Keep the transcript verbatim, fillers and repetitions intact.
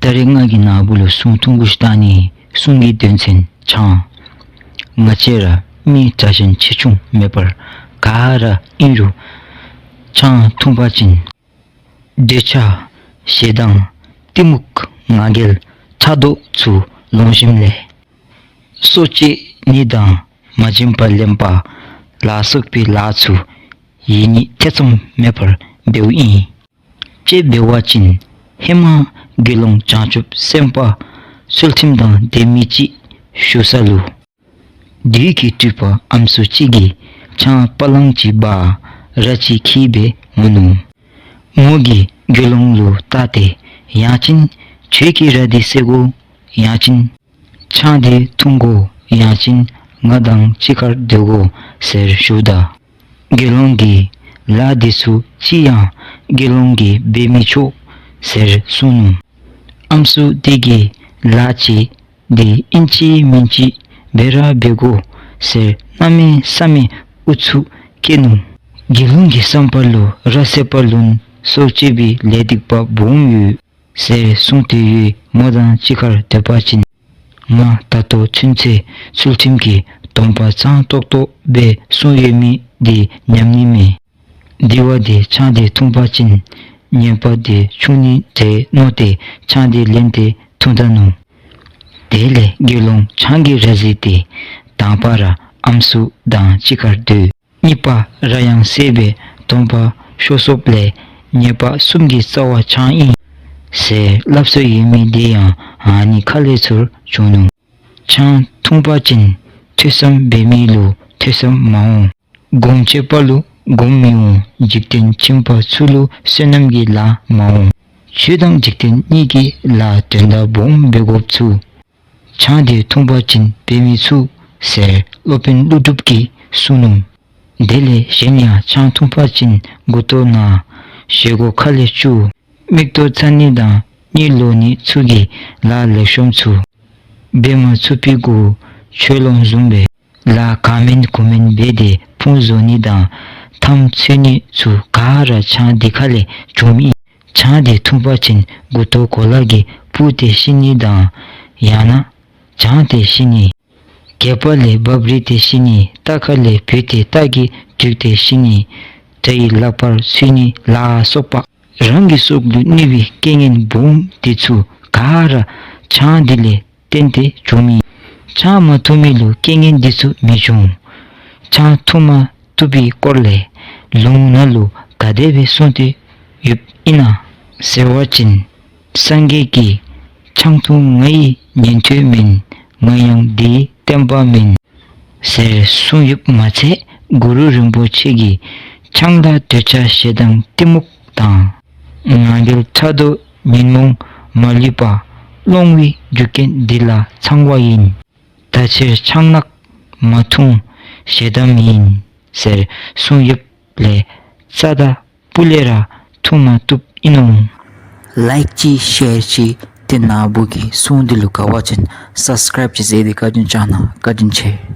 ད་རེས་ང་གིས་ནཱ་བུ་ལུ་སྲུང་ཐུང་ཀུ་ཅིག་བཏང་ནི། སྲུང་གི་དོན་ཚན་ཆང་། ང་བཅས་ར་མི་དྲག་ཞན་ཆེ་ཆུང་མེད་པར་ག་ར་ཨིན་རུང་ཆང་འཐུང་པ་ཅིན་འདོད་ཆགས་ཞེ་སྡང་གཏི་མུག་ང་རྒྱལ་ཕྲག་དོག་ཚུ་ལོང་ཞིནམ་ལས་སྲོག་བཅད་ནི་དང་མ་བྱིན་པར་ལེན་པ་ལ་སོགས་པའི་ལཱ་ཚུ་ཡིད་གཉིས་ཐེ་ཚོམ་མེད་པར་འབདཝ་ཨིན། དཔྱེ་འབད་བ་ཅིན་ཧེ་མ་དགེ་སློང་བྱང་ཆུབ་སེམས་དཔའ་ཚུལ་ཁྲིམས་དང་ལྡན་མི་ཅིག་བཞུགས་ས་ལུ་བདུད་ཀྱི་སྤྲུལ་པ་ཨམ་སྲུ་ཅིག་གིས་ཆང་པ་ལང་ཅིག་འབག་ར་ཅིག་འཁྱིད་སྦེ་འོང་ནུག། མོ་གིས་དགེ་སློང་ལུ་བལྟ་སྟེ་ཡང་ཅིན་ཁྱོད་ཀྱིས་ར་འདི་བསད་དགོ། ཡང་ཅིན་ཆང་འདི་འཐུང་དགོ། ཡང་ཅིན་ང་དང་གཅིག་ཁར་སྡོད་དགོ་ཟེར་ཞུཝ་ད་དགེ་སློང་གིས་ལཱ་འདི་ཚུ་ཅི་ཡང་དགེ་སློང་གིས་འབད་མི་ཆོག་ཟེར་གསུངས་ནུག། ཨམ་སྲུ་དེ་གིས་ལཱ་ཅིག་འདི་ཨིན་ཅི་མིན་ཅི་འབད་ར་འབད་དགོ་ཟེར་གནམ་མེད་ས་མེད་ཨུ་ཚུགས་བསྐྱེད་ནུག། དགེ་སློང་གི་བསམ་པ་ལུ་ར་བསད་པ་ལུ་སྲོག་བཅད་པའི་ལས་སྡིག་པ་སྦོམ་ཡོད་ཟེར་གསུངས་ཏེ་ཡོད། མོ་དང་གཅིག་ཁར་སྡོད་པ་ཅིན་ང་ད་ལྟོ་ཚུན་ཚོད་ཚུལ་ཁྲིམས་ཀྱི་སྡོམ་པ་གཙང་ཏོག་ཏོ་སྦེ་བསྲུང་ཡོད་མི་འདི་ཉམས་ནི་མས། དེ་བ་དེ་ཆང་དེ་འཐུང་པ་ཅིན་ཉེས་པ་དེ་ཆུང་ནི་འདྲས་མནོ་སྟེ་ཆང་དེ་ལེན་ཏེ་འཐུང་ད་ནུག། དེ་ལས་དགེ་སློང་ཆང་གིས་ར་བཟི་སྟེ་དང་པ་ར་ཨམ་སྲུ་དང་གཅིག་ཁར་སྡོད། གཉིས་པ་ར་ཡང་བསད་པའི་སྡོམ་པ་ཤོར་སོཔ་ལས་ཉེས་པ་གསུམ་གྱི་རྩ་བ་ཆང་ཨིན་ཟེར་སླབ་སྲོལ་ཡོད་མི་དེ་ཡང་ཨ་ནི་ཁ་ལས་ཚུར་བྱུང་ནུག། ཆང་འཐུང་པ་ཅིན་ཐོས་བསམ་འབད་མི་ལུ་ཐོས་བསམ་མ་འོང་། སྒོམ་ཆེན་པོ་ལུ་སྒོམ་མི་འོང་། འཇིག་རྟེན་ཁྱིམ་པ་ཚུ་ལུ་བསོད་ནམས་ཀྱི་ལཱ་མ་འོང་། ཆོས་དང་འཇིག་རྟེན་གཉིས་ཀྱི་ལཱ་དོན་དག་སྦོམ་འབད་དགོཔ་ཚུ་ཆང་དེ་འཐུང་པ་ཅིན་འབད་མི་ཚུགས་ཟེར་སློབ་དཔོན་ཀླུ་སྒྲུབ་ཀྱིས་གསུངས་ནུག། དེ་ལས་གཞན་ཡང་ཆང་འཐུང་པ་ཅིན་མགུ་ཏོ་ན་བཞེས་སྒོ་ཁ་ལས་བཅུག། མིག་ཏོ་ཚ་ནི་དང་གཉིད་ལོག་ནི་ཚུ་གི་ལཱ་ལེགས་ཤོམ་ཚུ་འབད་མ་ཚུགས་པའི་གུ་ཆོས་ལོང་བཟུམ་སྦེ་ལཱ་ག་མེན་གུ་མེན་འབད་དེ་ཕུང་བཟོ་ནི་དང་འཐམ་ཚུད་ནི་ཚུ་ག་ར་ཆང་དེ་ཁ་ལས་བྱུངམ་ཨིན། ཆང་དེ་འཐུང་པ་ཅིན་མགུ་ཏོ་གོ་ལ་གིས་སྤུབས་ཏེ་ཤི་ནི་དང་ཡང་ན་གྱང་སྟེ་ཤི་ནི། སྒལ་པ་ལས་འབབ་རིལ་ཏེ་ཤི་ནི། རྟ་ཁ་ལས་བུད་དེ་རྟ་གིས་བསྒྲིགས་ཏེ་ཤི་ནི། དགྲ་ཡི་ལག་པར་ཚུད་ནི་ལ་སོགས་པ་རང་གི་སྲོག་ལུ་གནོད་པའི་རྐྱེན་ངན་སྦོམ་དེ་ཚུ་ག་ར་ཆང་འདི་ལས་བརྟེན་ཏེ་བྱུངམ་ཨིན། ཆང་མ་འཐུང་མི་ལུ་རྐྱེན་ངན་འདི་ཚུ་མི་འབྱུང་། ཆང་འཐུང་མ་བཏུབ་པའི་སྐོར་ལས་ལུང་ནང་ལུ་ག་དེ་སྦེ་གསུངས་ཏེ་ཡོདཔ་ཨིན་ན་ཟེར་བ་ཅིན་སངས་རྒྱས་ཀྱིས་ཆང་འཐུང་ང་ཡི་ཉན་ཐོས་མིན། ང་ཡང་འདིའི་བསྟན་པ་མིན་ཟེར་གསུངས་ཡོདཔ་མ་ཚད་གུ་རུ་རིན་པོ་ཆེ་གིས་ཆང་ལ་འདོད་ཆགས་ཞེ་སྡང་གཏི་མུག་དང་ང་རྒྱལ་ཕྲག་དོག་ཉོན་མོངས་མ་ལུས་པ་སློང་བའི་རྒྱུ་རྐྱེན་འདི་ལ་ཚང་བ་ཡིན། ད་ཕྱིར་ཆང་ནག་མ་འཐུང་ཞེ་སྡང་མེན་ཟེར་གསུངས་ཡོདཔ་ལས་རྩ་དང་སྤུ་ལས་ར་འཐུང་མ་བཏུབ་ཨིན་ནོ། ལའིཀ་ཅིག་ཤེར་ཅིག་ཏེ་ནཱ་བུ་གི་སྲུང་འདི་ལུ་དགའ་བ་ཅིན་སབ་སི་ཀརའིབ་ཅིག་མཛད་དེ་བཀའ་དྲིན་བསྐྱང་གནང་། བཀའ་དྲིན་ཆེ།